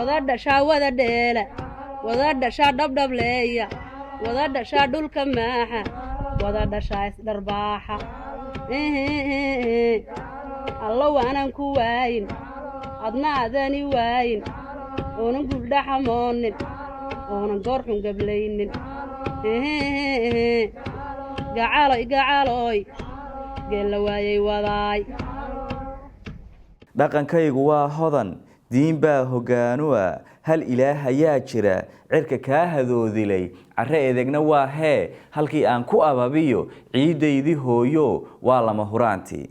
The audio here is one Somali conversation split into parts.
Wada dhashaa wada dheela, wada dhashaa dhabdhableeya, wada dhashaa dhulka maaxa, wada dhashaa isdharbaaxa. Allo waanan ku waayin, adna aadani waayin, oonan guuldhaxamoonin, oonan goor xun gablaynin. Gacaloy, gacaloy, geella waayay wadaay. Dhaqankaygu waa hodan, diin baa hoggaanu ah, hal Ilaah ayaa jira. Cirka kaa hadoodilay, carre edegna waa hee halkii aan ku ababiyo ciiddaydii hooyo, waa lama huraantii.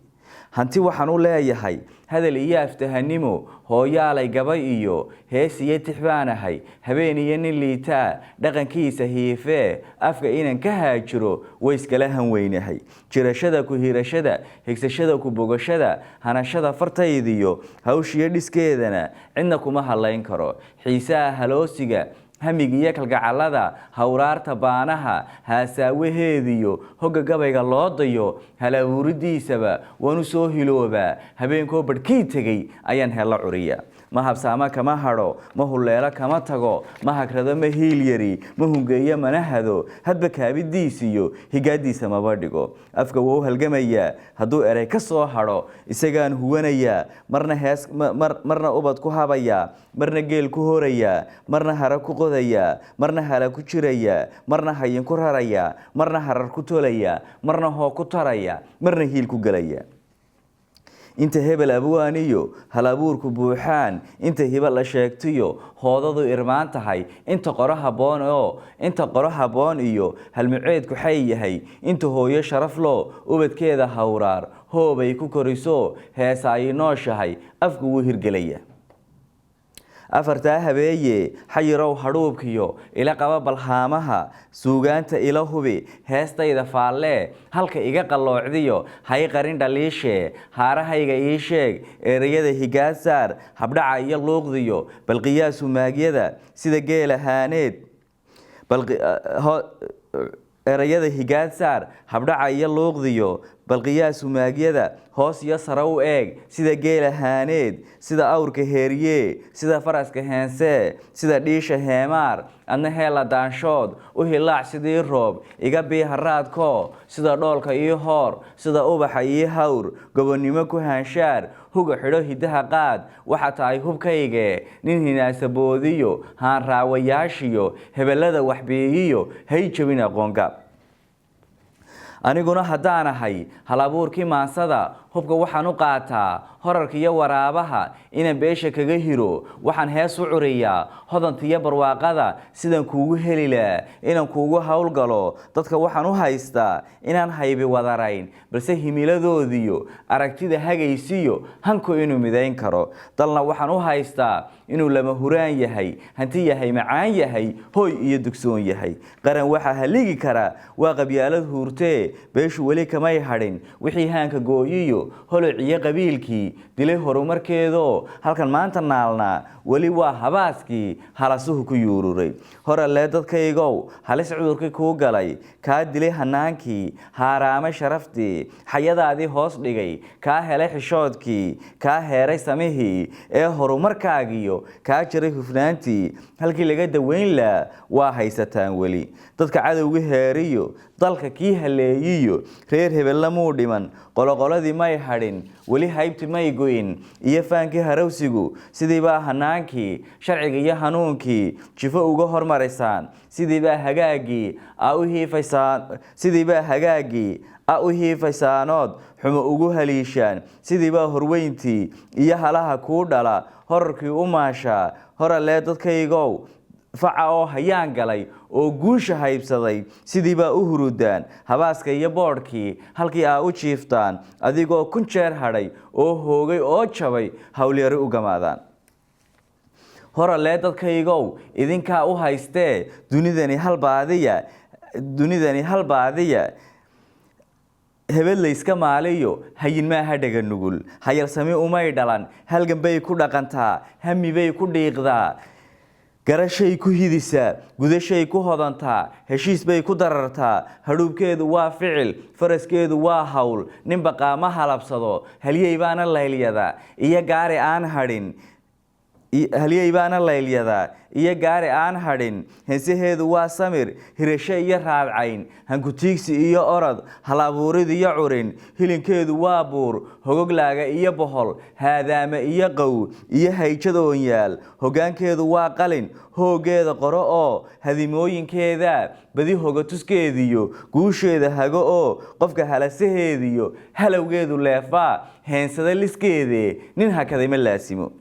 Hanti waxaan u leeyahay hadal iyo aftahanimo, hooyaalay gabay iyo hees iyo tix baanahay. Habeen iyo nin liitaa dhaqankiisa hiifee, afka inaan ka haajiro wayskala hanweynahay. Jirashada ku hirashada, higsashada ku bogashada, hanashada fartaydiyo hawshiyo dhiskeedana cidna kuma hadlayn karo. Xiisaha haloosiga, hamiga iyo kalgacalada, hawraarta baanaha, haasaawaheediyo hogga gabayga loo dayo, halabuuridiisaba waan u soo hiloobaa. Habeenkoo badhkii tegey ayaan hello curiya. Ma habsaamo, kama hadho, ma hulleelo, kama tago, ma hagrado, ma hiil yari, ma hungeeyo, mana hado. Hadba kaabidiisiyo higaadiisa maba dhigo. Afka wou halgamayaa hadduu erey ka soo hadho, isagaan huwanayaa. Marna hees, marna ubad ku habayaa, marna geel ku horayaa, marna hara ku qodayaa, marna hala ku jirayaa, marna hayin ku rarayaa, marna harar ku tolayaa, marna hoo ku taraya, marna hiil ku gelaya. Inta hebel abwaaniyo hal abuurku buuxaan, inta hiba la sheegtiyo hoodadu irmaan tahay, inta qoro haboon oo inta qoro habboon iyo halmuceedku xay yahay, inta hooyo sharaf loo ubadkeeda hawraar hoobay ku koriso, heesa ay nooshahay, afku wuu hirgelaya. Afartaa habeeye, xayirow hadhuubkiyo ila qaba balhaamaha suugaanta, ila hubi heestayda faallee, halka iga qalloocdiyo hay qarin dhaliishee, haarahayga ii sheeg, ereyada higaasaar, habdhaca iyo luuqdiyo balqiyaasu maagyada sida geela haaneed. Erayada higaadsaar, habdhaca iyo luuqdiyo balqiyaasu maagyada, hoos iyo sare u eeg sida geela haaneed, sida awrka heeryee, sida faraska heensee, sida dhiisha heemaar. Adna heela daanshood u hilaac sidii roob, iga bii haraadko sida dhoolka ii hoor, sida ubaxa ii hawr, gobonnimo ku haanshaar, huga xidho, hiddaha qaad. Waxaa tahay hubkayge nin hinaasaboodiyo haanraawayaashiyo hebellada waxbeeyiyo hay jabin aqoongaab. Aniguna haddaan ahay hal abuurkii maansada, hubka waxaan u qaataa horarka iyo waraabaha inaan beesha kaga hiro. Waxaan hees u curiyaa hodantiyo barwaaqada, sidaan kuugu helilaa inaan kuugu howlgalo. Dadka waxaan u haystaa inaan haybi wadarayn, balse himiladoodiyo aragtida hagaysiyo hanku inuu midayn karo. Dalna waxaan u haystaa inuu lama huraan yahay, hanti yahay, macaan yahay, hoy iyo dugsoon yahay. Qaran waxaa haligi kara waa qabyaalad huurtee, beeshu weli kamay hadhin wixii haanka gooyiyo holociyo qabiilkii dilay horumarkeedoo halkan maanta naalnaa weli waa habaaskii halasuhu ku yuururay. Horalee dadkaygow, halis cudurkii kuu galay, kaa dilay hanaankii, haaraamay sharaftii, xayadaadii hoos dhigay, kaa helay xishoodkii, kaa heeray samihii ee horumarkaagiyo kaa jiray hufnaantii, halkii laga daweyn lahaa waa haysataan weli. Dadka cadowga heeriyo dalka kii haleeyiyo reer hebella muu dhiman, qoloqoladii may hadhin weli, haybti may go'in iyo faankii harawsigu. Sidiibaa hanaankii sharciga iyo hanuunkii jifo uga hormaraysaan, sidiibaa hagaagii a u hiifaysaan, sidiibaa hagaagii a u hiifaysaanood xumo ugu haliishaan, sidiibaa horweyntii iyo halaha kuu dhala horarkii u maashaa. Horalee dadkaygow, faca oo hayaan galay oo guusha haybsaday, sidiibaa u hurudaan habaaska iyo boodhkii halkii aa u jiiftaan, adigoo kun jeer hadhay oo hoogay oo jabay howlyari u gamaadaan. Horalee dadkaygow, idinkaa u haystee dunidani hal baadiya, dunidani hal baadiya, hebel layska maaliyo hayin maaha. Dhega nugul hayalsami umay dhalan, halgan bay ku dhaqantaa, hami bay ku dhiiqdaa, garashay ku hidisaa, gudashay ku hodantaa, heshiis bay ku darartaa. Hadhuubkeedu waa ficil, faraskeedu waa hawl, nin baqaama halabsado, halyey baana laylyada iyo gaari aan hadhin. Halyey baana laylyadaa iyo gaari aan hadhin. Hensaheedu waa samir, hirasho iyo raadcayn, hankutiigsi iyo orod, hal abuurid iyo curin. Hilinkeedu waa buur, hogoglaaga iyo bohol, haadaame iyo qow iyo hayjad oonyaal. Hoggaankeedu waa qalin, hooggeeda qoro oo hadimooyinkeeda badi hogatuskeediyo guusheeda hago oo qofka halasaheediyo halowgeedu leefaa heensada liskeedee nin hakaday ma laasimo.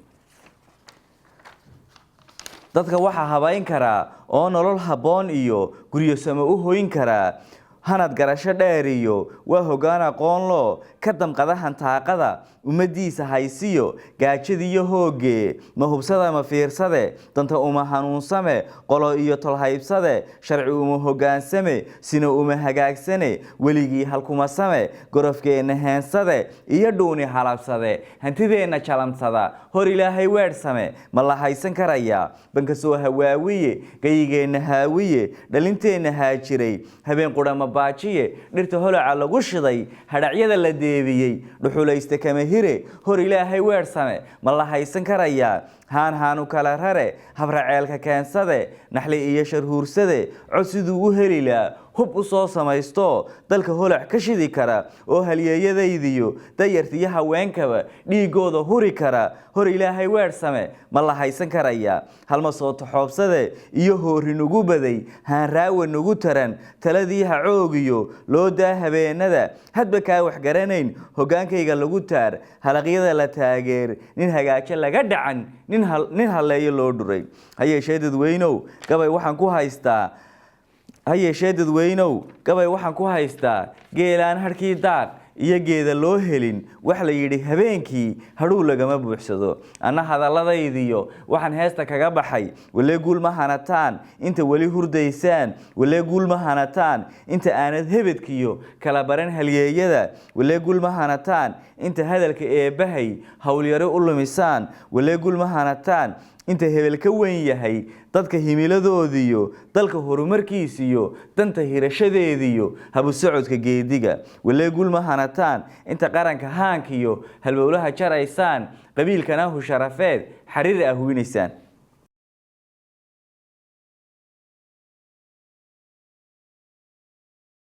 Dadka waxaa habayn karaa oo nolol habboon iyo guryosamo u hoyn karaa hanad garasho dheer iyo waa hoggaan aqoon loo ka damqada hantaaqada ummaddiisa haysiyo gaajadiiyo hooggee. Ma hubsada, ma fiirsade, danta uma hanuunsame, qolo iyo tolhaybsade, sharci uma hoggaansame, sina uma hagaagsane, weligii halkuma same, gorofkeenna heensade iyo dhuuni halabsade, hantideenna jalamsada, hor Ilaahay weedhsame. Ma la haysan karayaa? Bankasoo hawaawiye, gayigeenna haawiye, dhalinteenna haajiray, habeen qura ma baajiye, dhirta holaca lagu shiday, hadhacyada la deebiyey, dhuxulaysta kama hire, hor Ilaahay weedhsame. Ma la haysan karayaa? Haan haanu kala rare, habraceelka keensade, naxli iyo sharhuursade, cod siduu u helilaa hub u soo samaysto dalka holac ka shidi kara oo halyeeyadaydiyo dayartiyo haweenkaba dhiigooda huri kara, hor Ilaahay weedhsame. Ma la haysan karayaa? Halma soo taxoobsade iyo hoori nugu baday, haanraawa nugu taran, taladii ha coogiyo loo daa habeenada, hadba kaa waxgaranayn hoggaankayga lagu taar, halaqyada la taageer, nin hagaajo laga dhacan, nin halleeyo loo dhuray. Ha yeeshee dadweynow, gabay waxaan ku haystaa. Ha yeeshee dadweynow, gabay waxaan ku haystaa: geelaan harkii daaq iyo geeda loo helin, wax la yidhi habeenkii hadhuu lagama buuxsado. Anna hadalladaydiyo waxaan heesta kaga baxay: walee guul ma hanataan inta weli hurdaysaan, walee guul ma hanataan inta aanad hebedkiyo kala baran halyeeyada, walee guul ma hanataan inta hadalka eebbahay howlyaro u lumisaan, walee guul ma hanataan inta hebel ka weyn yahay dadka himiladoodiyo dalka horumarkiisiyo danta hirashadeediyo habusocodka geediga, walee guul ma hanataan inta qaranka haankiyo halbowlaha jaraysaan, qabiilkana husharafeed xariir ah huwinaysaan.